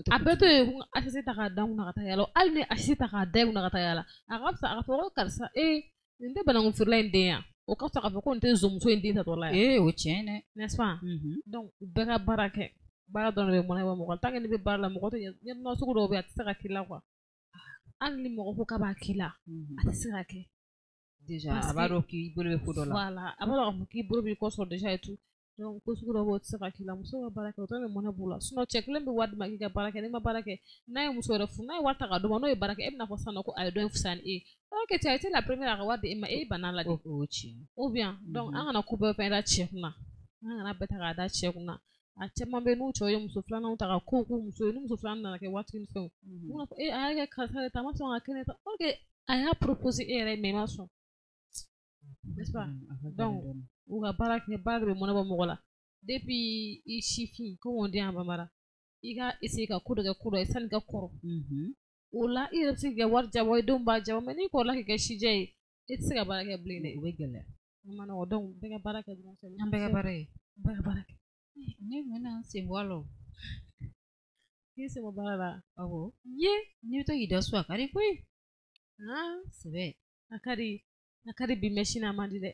A bɛɛ to yen ko n ka acheter ta k'a da kun na ka taa yala. Hali ni acheter ta k'a da kun na ka taa yala, a ka fisa a ka fɔ ko karisa ee nin tɛ banakun feerela in den ya. O ka fisa k'a fɔ ko nin tɛ zɔnmuso in den tatɔ la ya. Ee, o tiɲɛ dɛ. N'est-ce pas? Donc bɛɛ ka baara kɛ. Baara dɔrɔn de bɛ mɔnɛ bɔ mɔgɔ la. Tant que n'i bɛ baara la, mɔgɔ tɛ ɲɛdɔn sugu dɔw bɛ yen a tɛ se ka k'i la quoi. Hali ni mɔgɔ ko k'a b'a k'i la, a tɛ se ka kɛ. Déjà, a b'a dɔn k'i bolo bɛ ko dɔ la. Voilà, a b'a dɔn k'a fɔ k'i bolo b'i kɔ sɔrɔ déjà et tout. Donc ko sugu dɔw bɛ yen o tɛ se ka k'i la. Muso ka baara kɛ, o dɔrɔn de mɔnɛ b'u la. Sinon cɛ kelen bɛ wari d'i ma k'i ka baara kɛ, n'i ma baara kɛ, n'a ye muso wɛrɛ furu, n'a ye wari ta k'a d'o ma, n'o ye baara kɛ, e bɛna fɔ sisan nɔ ko a ye dɔ in fisaya ni e ye. Alors que tu as été la première a ka wari di e ma, e banna la de. O tiɲɛ. Ou bien, donc an kana ko bɛɛ fɛn da cɛ kunna. An kana bɛɛ ta k'a da cɛ kunna. A caman bɛ yen n'u cɛw ye muso filananw ta ka kow k'u muso ye, ni muso filanan nana kɛ waati ni fɛnw, u bɛna fɔ e a y'a kɛ karisa de ta, a ma sɔn ka kɛ ne ta. Ok, a y'a proposer e yɛrɛ ye mais i ma sɔn. N'est-ce pas? Donc u ka baara kɛ, baara de bɛ mɔnɛ bɔ mɔgɔ la. Depuis i sifin, comme on dit en bambara, i ka essayer ka ko dɔ kɛ ko dɔ ye sanni ka kɔrɔ. O la i yɛrɛ bɛ se k'i ka wari jabɔ, i denw b'a jabɔ, mais n'i kɔrɔla k'i kɛ sijɛ ye, e tɛ se ka baara kɛ bilen dɛ. O bɛ gɛlɛya. O ma nɔgɔn. Donc bɛɛ ka baara kɛ dɔrɔn. An bɛɛ ka baara ye. Bɛɛ ka baara kɛ. Ne bɛna n sen bɔ a la o. K'i sen bɔ baara la? Awɔ. Ye. N'i bɛ to k'i da so a ka di koyi. Sɛbɛ. A ka di. A ka di bi mais sini a man di dɛ.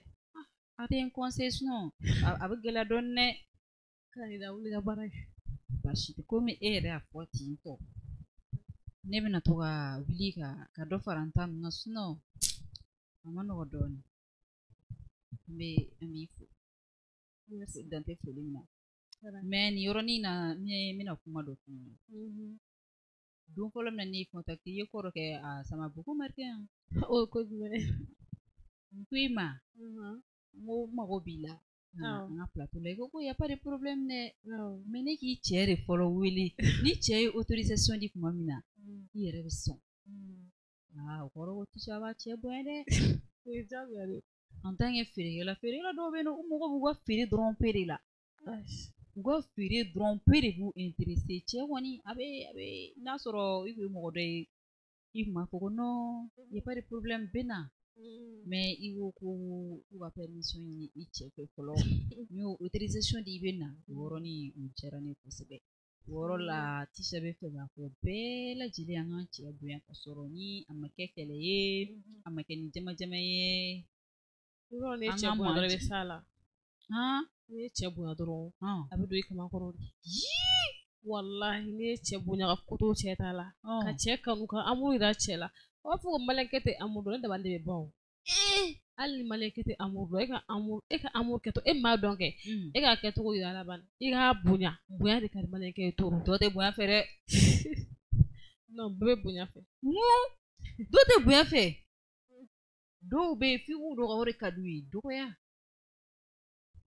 A tɛ n conseiller sinon a bɛ gɛlɛya dɔɔni dɛ. Ka i da wuli ka baara kɛ. Baasi tɛ, komi e yɛrɛ y'a fɔ ten tɔ. Ne bɛna to ka wuli ka dɔ fara n ta ninnu kan sinon a ma nɔgɔ dɔɔni. N b'i fo. Dan tɛ foli min na. Mais nin yɔrɔnin na n bɛna kuma dɔ f'i ɲɛna. Don fɔlɔ min na ne y'i contacté i ye ko dɔ kɛ, ça m'a beaucoup marqué hein. O ye ko jumɛn ye? N ko i ma, n ko n mago b'i la an ka plateau la, i ko ko y a pas de problème dɛ. Mais ne k'i cɛ de fɔlɔ wele, ni cɛ ye autorisation di tuma min na, i yɛrɛ bɛ sɔn. Aa, o kɔrɔ ko Tisa b'a cɛ bonya dɛ. O ye diyagoya de ye. En tant que feerekɛla, feerekɛla dɔw bɛ yen nɔ, u mago b'u ka feere dɔrɔn pe de la. U ka feere dɔrɔn pe de b'u intéressé. Cɛ kɔni a bɛ n'a sɔrɔ i kun ye mɔgɔ dɔ ye, i kun b'a fɔ ko non, y a pas de problème, bɛ na. Mais i ko ko k'u ka permission ɲini i cɛ fɛ fɔlɔ, n'i y'o autorisation di i bɛ na. O yɔrɔnin o diyara ne ye kosɛbɛ. O yɔrɔ la Tisa bɛ fɛ k'a fɔ bɛɛ lajɛlen an k'an cɛ bonya ka sɔrɔ ni a ma kɛ kɛlɛ ye, a ma kɛ ni jama jama ye. I b'a dɔn n'i ye cɛ bonya dɔrɔn i bɛ s'a la. N'i ye cɛ bonya dɔrɔn a bɛ don i kama kɔrɔ de. Walahi n'i ye cɛ bonya ka ko to cɛ ta la, ka cɛ kanu ka amour yira cɛ la, a b'a fɔ ko maliɲɛnkɛ tɛ amour dɔn, ne dabali de bɛ ban o. Hali ni maliyɛnkɛ tɛ amour dɔn, e ka amour kɛtɔ e m'a dɔn kɛ, e k'a kɛcogo yira a la bani, i k'a bonya, bonya de ka di maliyɛnkɛ ye trop. Dɔ tɛ bonya fɛ dɛ. Non, bɛɛ bɛ bonya fɛ. Dɔw tɛ bonya fɛ. Dɔw bɛ yen f'i k'u dɔgɔya, o de ka d'u ye, dɔgɔya.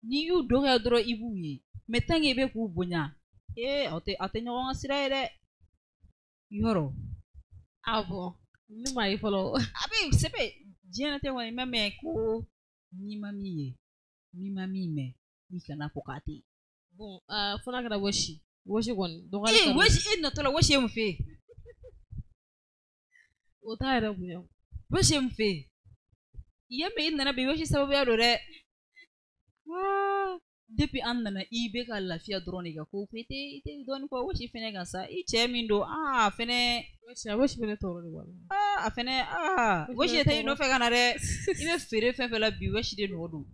N'i y'u dɔgɔya dɔrɔn i b'u ye, mais tant que i bɛ k'u bonya, ee aw tɛ ɲɔgɔn ka sira ye dɛ. Yɔrɔ. Ah bon, ne m'a ye fɔlɔ. A bɛ sɛbɛ diɲɛlatigɛ kɔnɔ, i ma mɛn ko n'i ma min ye, n'i ma min mɛn, i kana fɔ k'a tɛ yen. Bon, fo n'a kɛra wɔsi. Wɔsi kɔni dɔgɔyali ka di. Wɔsi e natɔ la, wɔsi ye mun f'e ye? O t'a yɛrɛ bonya. Wɔsi ye mun f'e ye? I y'a mɛn i nana bi wɔsi sababuya don dɛ. Depuis an nana i bɛ ka lafiya dɔrɔn de ka ko i tɛ dɔɔnin fɔ wɔsi fɛnɛ kan sa, i cɛ min don a fɛnɛ. Wɔsi fɛnɛ tɔɔrɔ de b'a la. A fɛnɛ wɔsi de tɛ i nɔfɛ ka na dɛ. I bɛ feere fɛn fɛn la bi wɔsi de nɔ don.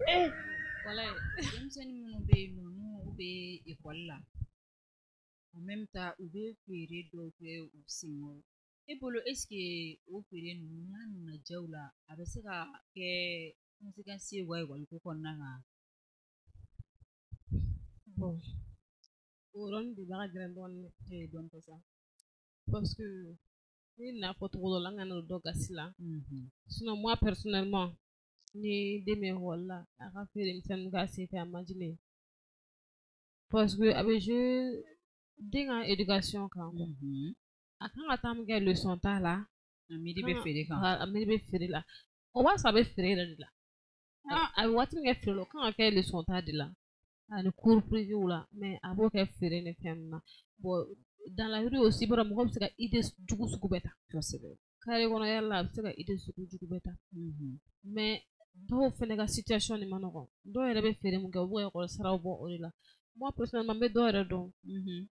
Walayi. Denmisɛnnin minnu bɛ yen nɔ n'u bɛ ekɔli la, en même temps u bɛ feere dɔw kɛ u senkɔrɔ. E bolo est ce que o feere ninnu n'a nana diya u la, a bɛ se ka kɛ conséquence ye u ka ekɔli ko kɔnɔna kan? Bon, o yɔrɔnin de b'a ka gɛlɛn dɔɔnin dɛ. E dɔɔnin fɔ sa. Parce que ni n'a fɔ cogo dɔ la, an kana don dɔ gasi la. Sinon moi personnellement, ni den bɛ ekɔli la, a ka feere misɛnnin k'a sen fɛ, a man di ne ye. Parce que a bɛ jouer den ka éducation kan quoi. A kan ka taa min kɛ leçon t'a la. A miiri bɛ feere kan. A miiri bɛ feere la. O b'a sɔrɔ a bɛ feere yɛrɛ de la. A bɛ waati min kɛ feere la, o kan ka kɛ leçon ta de la. Ani cours privé la, mais a b'o kɛ feere ni fɛn ninnu na. Bon, dans la rue aussi, b'a dɔn mɔgɔ bɛ se ka idée jugu sugu bɛɛ ta. Kosɛbɛ. Carré kɔnɔ yɛrɛ la, a bɛ se ka idée sugu jugu bɛɛ ta. Mais dɔw fɛnɛ ka situation de ma nɔgɔn. Dɔw yɛrɛ bɛ feere mun kɛ, u b'u ka ekɔli saraw bɔ o de la. Moi personnellement, n bɛ dɔw yɛrɛ dɔn.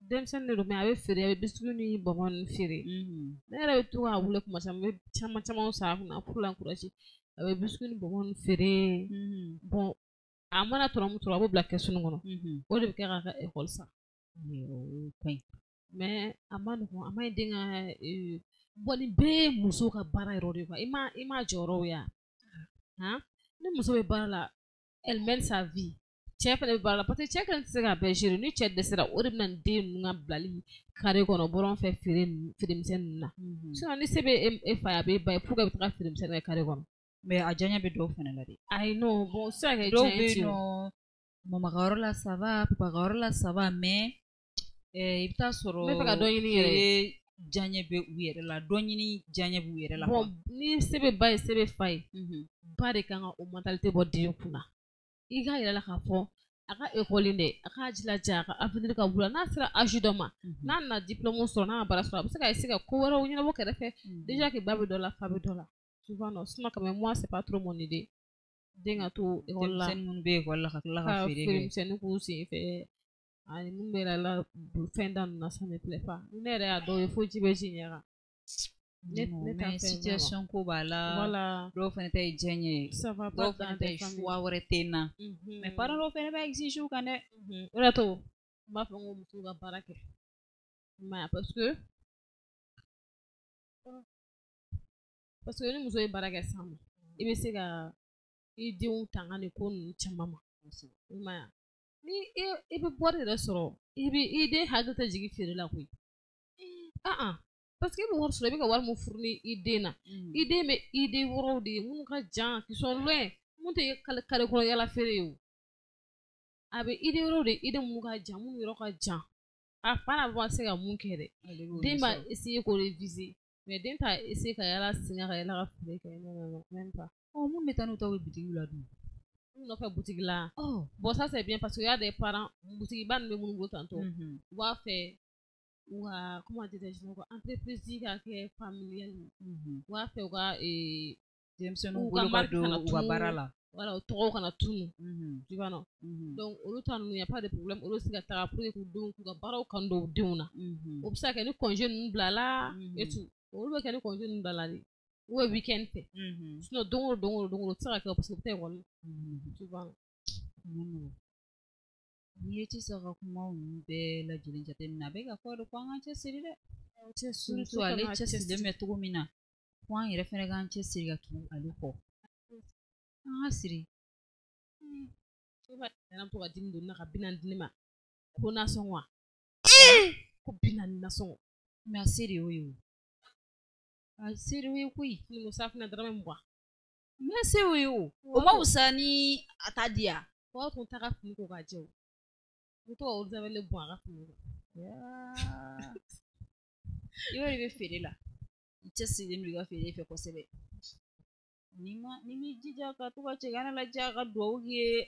Denmisɛnnin de don, mais a bɛ feere, a bɛ biscuit ni bonbon ninnu feere. Ne yɛrɛ bɛ to k'a wele kuma caman, n bɛ caman caman san a kunna pour l'encourager. A bɛ biscuit ni bonbon ninnu feere. Bon, a mana tɔnɔ min sɔrɔ, a b'o bila kɛsu kɔnɔ. O de bɛ kɛ k'a ka ekɔli san. Mais a ma nɔgɔn, a ma ɲi den ka. Bon, nin bɛɛ ye muso ka baara yɔrɔ de ye quoi. I ma jɔyɔrɔw ye wa? Ni muso bɛ baara la, elle mène sa vie. Cɛ fɛnɛ bɛ baara la, parce que cɛ kelen tɛ se k'a bɛɛ gérer. Ni cɛ dɛsɛra, o de bɛ na ni den ninnu ka bilali carré kɔnɔ bɔlɔn fɛ feere misɛnnin ninnu na. Sinon ni se bɛ e fa ye, a b'e ba ye, pourquoi i bɛ taga feere misɛnnin kɛ carré kɔnɔ? Mais a diyaɲɛ bɛ dɔw fɛnɛ la dɛ. Ayi non, bon, o tɛ se ka kɛ Dɔw bɛ yen nɔ, mama ka yɔrɔ la ça va, papa ka yɔrɔ la ça va, mais i bɛ taa sɔrɔ. N bɛ fɛ ka dɔ ɲini yɛrɛ ye. Diyaɲɛ bɛ u yɛrɛ la, dɔ ɲini diyaɲɛ b'u yɛrɛ la. Bon, ni se bɛ ba ye, se bɛ fa ye. Ba de kan ka o mentalité bɔ den kunna. I k'a yira la k'a fɔ a ka ekɔli dɛ, a k'a jilaja a ka avenir ka bula. N'a sera âge dɔ ma, n'a nana diplôme sɔrɔ, n'a ma baara sɔrɔ, a bɛ se ka essayer ka ko wɛrɛw ɲɛnabɔ kɛrɛfɛ. Déjà que ba bɛ dɔ la, fa bɛ dɔ la. Tu vois non, sinon quand même moi c'est pas trop mon idée. Den ka to ekɔli la. Denmisɛnnin minnu bɛ ekɔli la ka tila ka feere kɛ. Feere misɛnnin k'u sen fɛ. Ani mun bɛ la fɛn da ninnu na, ça me plaît pas. Ne yɛrɛ y'a dɔw ye fo ji bɛ ji ɲɛ kan. Ne t'a fɛ. Situation ko b'a la. Voilà. Dɔw fɛnɛ ta ye diyaɲɛ ye. Ça va pas. Dɔw fɛnɛ ta ye choix wɛrɛ tɛ n na. Mais parents dɔw fɛnɛ b'a exiger u kan dɛ. O de y'a to n b'a fɔ n ko musow ka baara kɛ. I m'a ye, parce que ni muso ye baara kɛ sisan nɔ, i bɛ se ka i denw tanga nin ko ninnu caman ma. I m'a ye, ni i bɛ wari yɛrɛ sɔrɔ, i bɛ i den hakili tɛ jigin feere la koyi. Parce que i bɛ wari sɔrɔ, i bɛ ka wari min furu ni i den na, i den bɛ idée wɛrɛw de ye minnu ka jan, qui sont loin, mun tɛ carré kɔnɔ yala feere ye o. A bɛ idée wɛrɛw de ye, idée minnu ka jan, minnu yɔrɔ ka jan. A fa n'a ba se ka mun kɛ dɛ. Den b'a essayer k'o de viser. Mais den t'a essayer ka yala sen ka yala ka feere kɛ, non non non, même pas. Ɔ, mun bɛ taa n'u taw ye butigiw la dun? N'u nɔfɛ butigi la. Bon, ça c'est bien parce que y a des parents, butigiba ninnu bɛ minnu bolo tantôt, u b'a fɛ u ka, comment dirais-je, u ka entreprise ka kɛ familiale ye. U b'a fɛ u ka denmisɛnninw bolo ka don u ka baara la. Voilà, u tɔgɔw kana tunun. Tu vois non? Donc olu ta ninnu, y a pas de problème, olu bɛ se ka taga pour que k'u denw k'u ka baaraw kanu don u denw na. O bɛ se ka kɛ ni congé ninnu bilala et tout. Olu bɛ kɛ ni congé ninnu bilala de. Ou bien week-end fɛ. Sinon don o don o don o tɛ se ka kɛ parce que u bɛ taa ekɔli la. Tu vois non? N'i ye Tisa ka kumaw ninnu bɛɛ lajɛlen jateminɛ, a bɛ ka fɔ de ko an k'an cɛsiri dɛ. Surtout ale cɛsirilen bɛ cogo min na, ko an yɛrɛ fɛnɛ k'an cɛsiri ka tugu ale kɔ. An ka siri. E b'a ye to ka dimi don na ka 40 di ne ma ko nasɔngɔ wa? Ko 40 nasɔngɔ. Mais a se de y'o ye o. A se de y'o ye koyi. Ni ko safunɛ dɔrɔmɛ 20. Mais a se y'o ye o. O ma wusa ni a ta di yan. O b'a to n ta ka fini ko k'a jɛ o. N bɛ to ka eau de javel bɔn a ka fini kan. I yɛrɛ bɛ feere la. I cɛsirilen don i ka feere fɛ kosɛbɛ. Ni m'i jija ka to ka cɛgana lajɛ a ka duwawu k'i ye,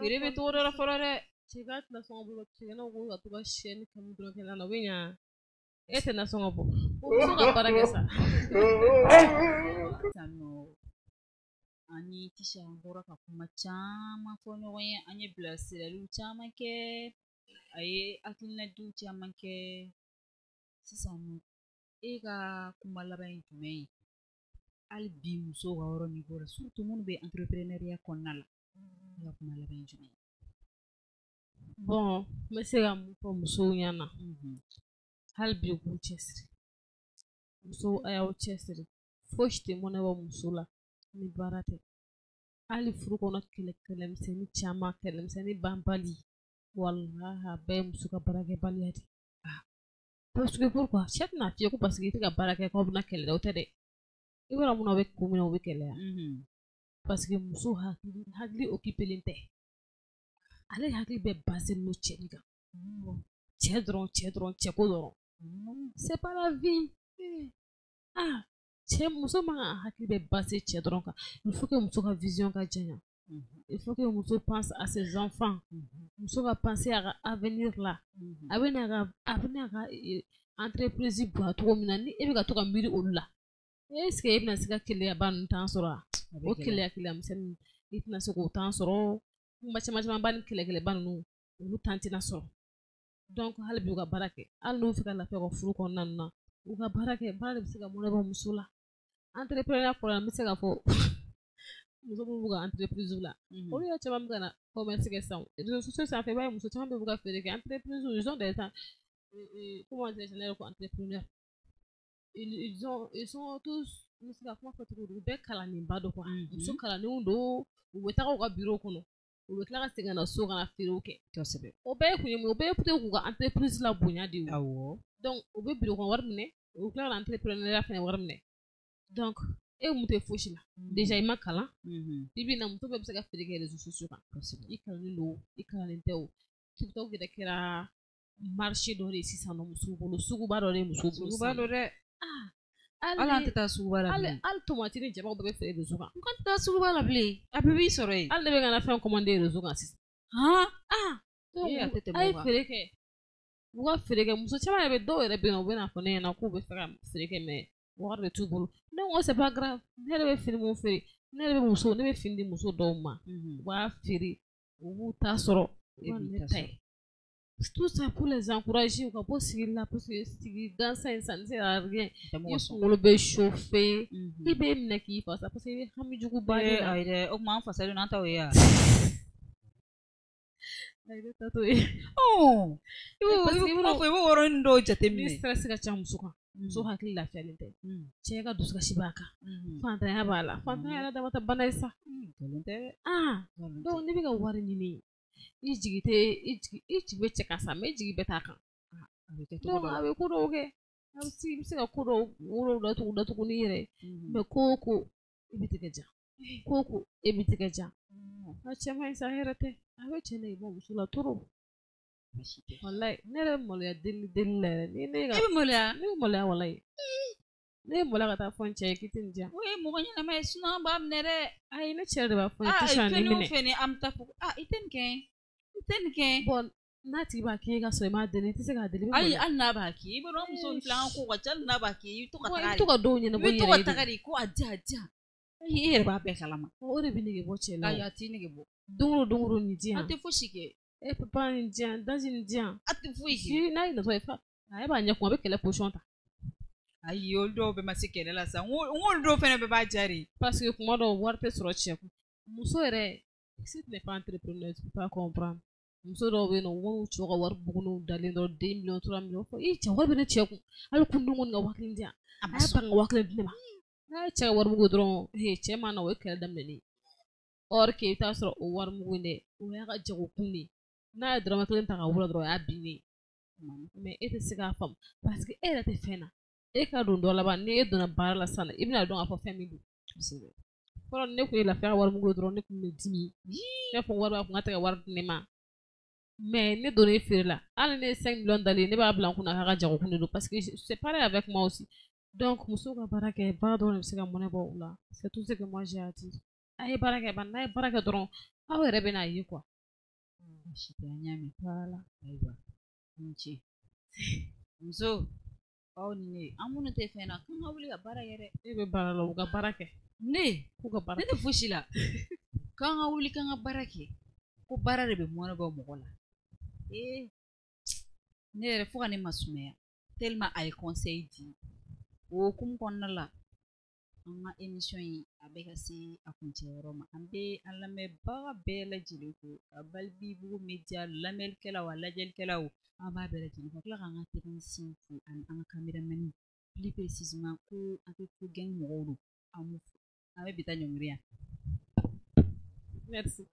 feere bɛ cogo dɔ la fɔlɔ dɛ. Cɛ ka nasɔngɔ bɔ, cɛganaw ko ka to ka sɛ ni kanu dɔrɔn kɛ na, o bɛ ɲa. E tɛ nasɔngɔ bɔ. O muso ka baara kɛ sa. Sisan nɔ, an ni Tisha an bɔra ka kuma caman fɔ ɲɔgɔn ye, an ye bilasiraliw caman kɛ, a ye hakilinadiw caman kɛ. Sisan nɔ, e ka kuma laban ye jumɛn ye? Hali bi musow ka yɔrɔ niveau la, surtout minnu bɛ entrepreneuriat kɔnɔna la, e ka kuma laban ye jumɛn ye? Bon, n bɛ se ka mun fɔ musow ɲɛna? Hali bi u k'u cɛsiri. Musow, a y'aw cɛsiri. Fosi tɛ mɔnɛ bɔ muso la ni baara tɛ. Hali furu kɔnɔ kɛlɛ kɛlɛmisɛnnin caman, kɛlɛmisɛnnin banbali, walahi a bɛɛ ye muso ka baarakɛbaliya de. Parce que pourquoi? Cɛ tɛna f'i ye ko parce que i tɛ ka baara kɛ k'aw bɛna kɛlɛ dɛ, o tɛ dɛ. I b'a dɔn mun na u bɛ kun min na u bɛ kɛlɛ. Parce que muso hakili occupélen tɛ. Ale hakili bɛ basé don cɛ de kan. Cɛ dɔrɔn, cɛ dɔrɔn, cɛ ko dɔrɔn. C'est pas la vie. Cɛ muso man ka hakili bɛ basé cɛ dɔrɔn kan. Il faut que muso ka vision ka janya. Il faut que muso pense à ses enfants. Muso ka penser à ka avenir la. A bɛ n'a ka a bɛ n'a ka entreprise bonya cogo min na, ni e bɛ ka to ka miiri olu la. Est ce que e bɛna se ka keleyaba ninnu temps sɔrɔ wa? O keleya keleya misɛnnin i tɛna se k'o temps sɔrɔ. Kuma caman caman ba ni kɛlɛkɛlɛba ninnu, olu temps tɛna sɔrɔ. Donc hali bi u ka baara kɛ. Hali n'u fɛ ka lafiya u ka furu kɔnɔna ninnu na, u ka baara kɛ. Baara de bɛ se ka mɔnɛ bɔ muso la. Entrepreneuriat kɔnɔ, n bɛ se k'a fɔ muso minnu b'u ka entreprise la, olu yɛrɛ caman bɛ ka na commerce kɛ sisan. Réseaux sociaux sanfɛ, i b'a ye muso caman bɛ ka feere kɛ. Entreprise, ils ont des temps, comment dire, ne yɛrɛ ko entrepreneur, ils sont tous, n bɛ se ka kuma fɔ cogo di, u bɛɛ kalannenba don quoi. Muso kalannenw don, u bɛ taga u ka bureau kɔnɔ, u bɛ tila ka segin ka na so ka na feerew kɛ. Kosɛbɛ. O bɛɛ ye kun ye mun ye? O bɛɛ ye peut-être k'u ka entreprise la bonya de ye. Awɔ. Donc u bɛ bureau kɔnɔ wari minɛ, u bɛ tila ka na entrepreneuriat fɛnɛ wari minɛ. Donc e mun tɛ fosi la. Déjà i ma kalan. I bɛ na, muso bɛɛ bɛ se ka feere kɛ réseaux sociaux kan. Kosɛbɛ. I kalannen don, i kalannen tɛ o. TikTok yɛrɛ kɛra marché dɔ de ye sisan nɔ musow bolo, suguba dɔ de ye musow bolo. Suguba dɔ dɛ. Hali an tɛ taa suguba la bilen. Hali tomati ni jabaw bɛɛ bɛ feere réseau kan. N ko an tɛ taa suguba la bilen. A bɛɛ b'i sɔrɔ yen. Hali ne bɛ ka n ka fɛn commander réseau kan sisan. Han? Donc, a tɛ tɛmɛ a ye o kan. feere kɛ. U ka feere kɛ. Muso caman yɛrɛ bɛ, dɔw yɛrɛ bɛ yen nɔ, u bɛ n'a fɔ ne ɲɛna k'u bɛ fɛ ka feere kɛ, mais wari de t'u bolo. Ne ko c'est pas grave. Ne yɛrɛ bɛ fini mun feere, ne yɛrɛ bɛ muso, ne bɛ fini di muso dɔw ma. U b'a feere, u b'u ta sɔrɔ. E b'i Ne ta ta sɔrɔ. ye. Tout ça pour les encourager, u ka bɔ sigi la, parce que sigi gansan in, ça ne sert à rien. Tɛ I mɔgɔ sɔn. kunkolo bɛ chauffer. I bɛ minɛ k'i fasa parce que i bɛ hami juguba de la. Ayi dɛ, o tuma an fasalen don, an t'aw ye wa? Ayi, ne ta t'o ye. I b'o Parce que i b'a i b'o yɔrɔnin dɔw jateminɛ. Ni stress ka ca muso kan, muso hakili lafiyalen tɛ. Cɛ ka dusukasi b'a kan. Fantanya b'a la. Fantanya yɛrɛ dama tɛ bana ye sa. Nkalon tɛ dɛ. Donc n'i bɛ ka wari ɲini, i jigi tɛ, i jigi, i jigi bɛ cɛ kan sa, mais i jigi bɛ t'a kan. A bɛ kɛ cogo Donc dɔ la. a bɛ ko dɔw kɛ. A bɛ se, i bɛ se ka ko dɔw woro datugu datugu n'i yɛrɛ ye. Mais ko o ko, i bɛ tigɛ ja. Ko o ko, e bɛ tigɛ ja. A cɛ man ɲi sa, hɛrɛ tɛ. A bɛ cɛ nege bɔ muso la trop. Walayi, ne yɛrɛ bɛ maloya deli deli la yɛrɛ. Ni ne ka E bɛ maloya? Ne bɛ maloya walayi. Ne ye maloya ka taa fɔ n cɛ ye k'i tɛ nin diyan. O ye mɔgɔ ɲɛnama ye, sinon an b'a minɛ dɛ. Ayi, ne cɛ de b'a fɔ n ye, Tisha nin Fɛn o minɛ. fɛn an bɛ taa fɔ, i tɛ nin kɛ, i tɛ nin kɛ. Bon, n'a tigi b'a k'i ye ka sɔrɔ i m'a deli, i tɛ se k'a deli. Ayi, hali n'a b'a k'i ye, i b'a dɔn muso filɛ, an ko ka ca, hali n'a b'a k'i ye, i bɛ to ka Bon, i taga bɛ to ka dɔw ɲɛnabɔ i i bɛ to yɛrɛ ka ye de. taga de ko a diyan, a diyan. I yɛrɛ b'a bɛɛ kalama. O de bɛ nege bɔ cɛ la. Ayi, a t'i nege bɔ. Don o don o nin diyan. An tɛ fosi kɛ. E papa nin diyan, daji nin diyan. A tɛ foyi kɛ. Si n'a ye natɔ ye fa, a yɛrɛ b'a ɲɛ kun, a bɛ kɛlɛ position ta. Ayi, olu dɔw bɛɛ ma se kɛlɛ la sa. N ko olu dɔw fɛnɛ bɛɛ b'a diya de. Parce que kuma dɔw wari tɛ sɔrɔ cɛ kun. Muso yɛrɛ, si tu n'es pas entrepreneur, tu peux pas comprendre. Muso dɔw bɛ yen nɔ, u b'u cɛw ka wari bugunw dalen dɔrɔn, 2 millions, 3 millions. I cɛ wari bɛ ne cɛ kun. Hali kun don ka 5000 di yan. A ma A y'a sɔn. ban ka 5000 di ne ma. N'a ye cɛ ka wari bugu dɔrɔn, he, cɛ ma na, o ye kɛlɛ daminɛ ye. Or que i bɛ taa sɔrɔ o wari mugu in dɛ, o y'a ka jagokun de ye. N'a ye dɔrɔmɛ kelen ta ka bɔ dɔrɔn, o y'a binnen. Mais e tɛ se k'a faamu parce que e yɛrɛ tɛ fɛn na. E ka don dɔ laban, ni e donna baara la sisan, i bɛna dɔn k'a fɔ fɛn min don. Fɔlɔ, ne kun ye lafiya ka wari mugu dɔrɔn, ne kun bɛ dimi, ne fɔ wari b'a kun ka tɛ ka wari di ne ma. Mais ne donna feere la, hali ne ye 5 millions dalen, ne b'a bila n kunna k'a ka jagokun de don, parce que c'est pareil avec moi aussi. Donc musow ka baara kɛ, baara dɔrɔn de bɛ se ka mɔnɛ bɔ u la. C'est tout ce que moi j'ai à dire. A ye baara kɛ, bani n'a ye baara kɛ dɔrɔn, aw yɛrɛ bɛ n'a ye quoi. Baasi tɛ, an y'a mɛn. Voilà. Ayiwa, i ni ce. Muso aw ni ne, an minnu tɛ fɛn na, k'an ka wuli ka baara kɛ dɛ. E bɛ baara la, u ka baara kɛ. Ne k'u ka baara ne tɛ fosi la. K'an ka wuli k'an ka baara kɛ, ko baara de bɛ mɔnɛ bɔ mɔgɔ la. Ee, ne yɛrɛ fo ka ne masumaya tellement a ye conseil di. O hokumu kɔnɔna la, an ka émission in a bɛ ka se a kuncɛyɔrɔ ma. An bɛ an lamɛnbaga bɛɛ lajɛlen fo, ka Balibibugu Media lamɛnnikɛlaw a lajɛlikɛlaw, an b'a bɛɛ lajɛlen fo, ka tila k'an ka technicien fo ani an ka caméraman, plus précisément ko an tɛ fo gang mɔgɔw don, an b'u fo. An bɛ bi ta ɲɔngiri yan. Merci.